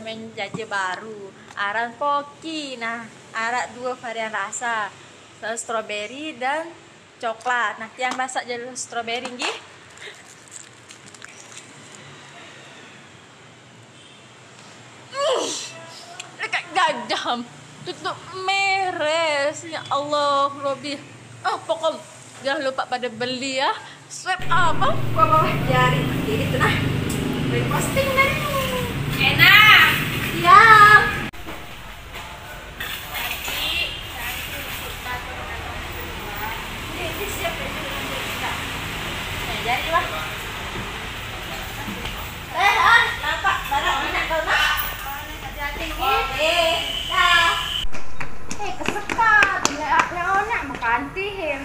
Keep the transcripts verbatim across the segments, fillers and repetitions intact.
Main jaje baru, aran Poki. Nah, araq due varian rasa, strawberry dan coklat. Nah, tiang masak jelo strawberry nggih. Ih, lekak gajam. Tutup meres. Ya Allah, Robi. Ah, pokok jangan lupa pada beli ya. Swab apa? Wah, wah, wah, jari. Jadi itu nah. Beli posting dah. Enak. Siap. Nah, jari lah. Eh, ah, nampak barang enak kau nak? Hati-hati, eh. Dah. Eh, kesekat. Nyak, nyak onak makan tihim.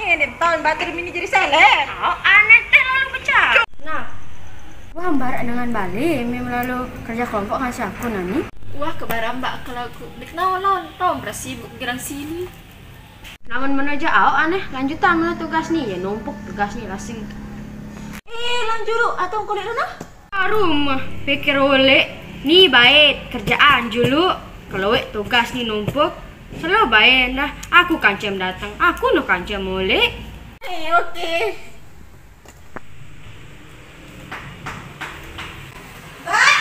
Eh, ni tahun batur mini jadi seleb. Oh, aneh teh lalu pecah. Nah. Wah, barak dengan balik, mim lalu kerja kelompok ngasih aku nani. Wah, kebarang mbak kalau aku dek naon naon, tahu berasibuk gerang sini. Namun menuju awak aneh, lanjutan mana tugas nih, ya numpuk tugas nih lasing. Eh, lanjut dulu, atau kulit dulu nah? Rumah, pikir oleh, nih baik kerjaan dulu, kalau wek tugas nih numpuk, selalu baik dah, aku kancem datang, aku no kancem oleh. Eh, oke. Mbak,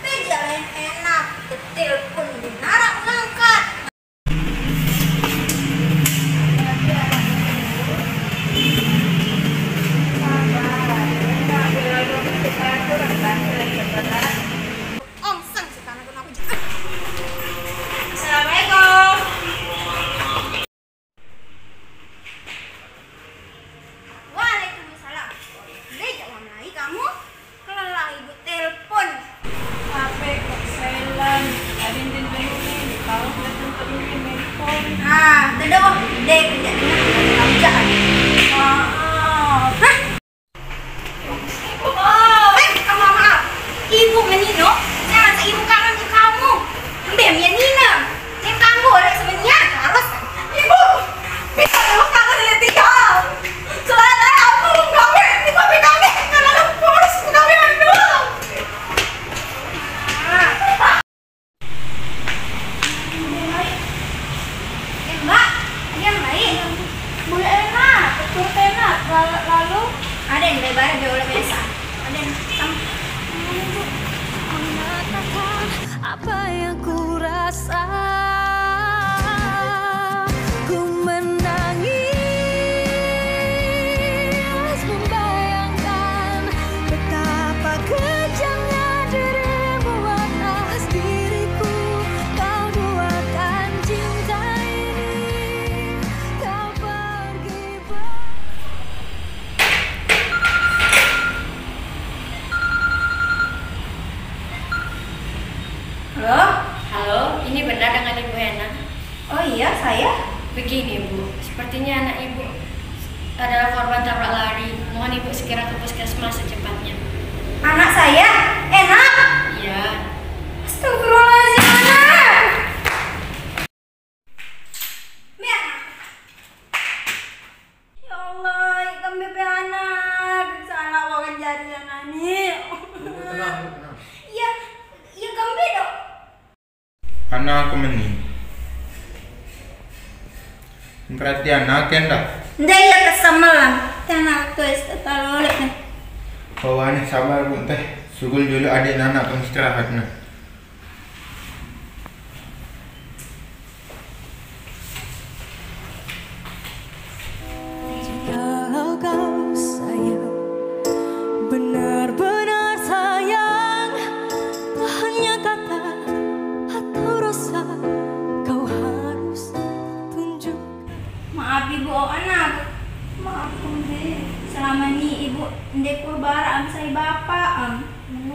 beja lain enak, telepon di narak ngangkat. Om, sang setan aku, aku juga. Assalamualaikum. Waalaikumsalam. Bejak wa mai kamu? Kelelah ibu telepon. H P kok silent. Adin din dengerin, tahu dia tempat ini nelpon. Ah, tidak, wah, dek, tidak dengar, tidak kerjaan. Maaf. Eh, kamu maaf. Ibu menino, jangan seibu kangen ke kamu. Mbak Mianina, yang kamu oleh sebenarnya harus. Ibu, bisa dulu kangen dari tiga. Soalnya aku mau kawin, ini kami kami karena aku ngurus kami dulu. Eh, Mbak, iya, Mbak. Boleh enak, betul enak. Lalu, lalu? Ada yang lebar, dia oleh biasa. Ada yang hitam. Mengatakan apa yang ku rasa. Ku menangis membayangkan betapa kejamnya dirimu atas diriku. Kau duakan cinta ini, kau pergi. Halo? Halo, ini benar dengan Ibu Hena? Oh iya, saya. Begini, Bu, sepertinya anak Ibu adalah korban tabrak lari. Mohon Ibu segera ke puskesmas secepatnya. Anak saya? Enak? Iya. Astagfirullahaladzim, anak. Meh, anak. Ya Allah, ikam bebe anak. Salah wakan jari anak ni. Ibu, tenang, Ibu, tenang. Iya, iya, kembe dok. Anak aku meni. Perhatian, anak ken dah. Nda iya kesemelan. Tena tuh es teh talolek nih. Bawaannya sabar, Bu, teh. Sugul dulu adik anak pengistirahat nah. Kalau kau sayang, benar-benar sayang, tak hanya kata atau rasa kau harus tunjukkan. Maaf ibu, oh anak. Maaf, Bunda. Selama ini ibu ndek pur bara am sai bapak am.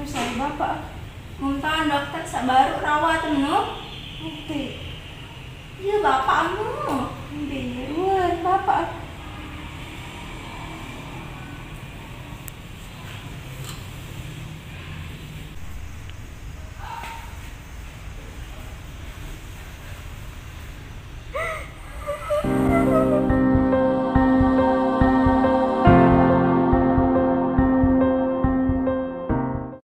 Saya bapak. Mun taun dokter sabaru rawat no. Oke. Iya bapak anu. Biruan bapak.